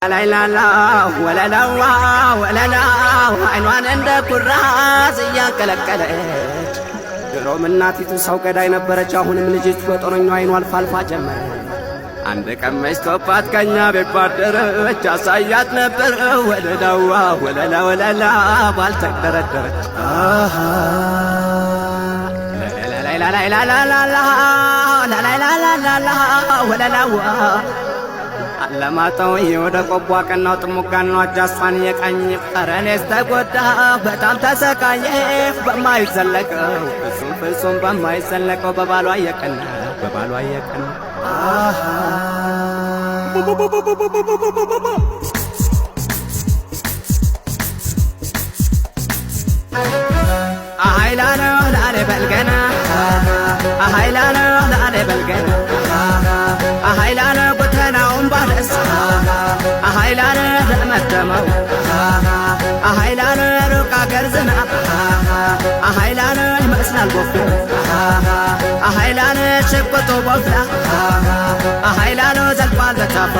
ላይላላ ወለላዋ ወለላው አይኗን እንደ ኩራዝ እያንቀለቀለች። ድሮም እናቲቱ ሰው ገዳይ ነበረች። አሁንም ልጅቱ በጦረኛው አይኗ አልፋ አልፋ ጀመረ። አንድ ቀን መሽቶባት ከኛ ቤት ባደረች፣ አሳያት ነበር ወለላዋ ወለላ ወለላ ባልተደረደረች። ላላላላላላላላላላላላ ወለላዋ አለማጣው ወደ ቆቦ አቀናው፣ ጥሙጋን አጃሷን የቃኝ ጠረኔስ ተጎዳ፣ በጣም ተሰቃየ በማይዘለቀው፣ ፍጹም ፍጹም በማይዘለቀው፣ በባሏ የቀና በባሏ የቀና። አሃይላለ ላሌ በልገና፣ አሃይላለ ላሌ በልገና፣ አሃይላለ ጎተናውን ባለስ፣ አሃይላለ ለመደመው፣ አሃይላለ ሩቅ አገር ዝናብ፣ አሃይላለ ይመስላል ጎፍ፣ አሃይላለ ሸቆጦ ቦፍላ፣ አሃይላለ ዘልቋል በታፋ።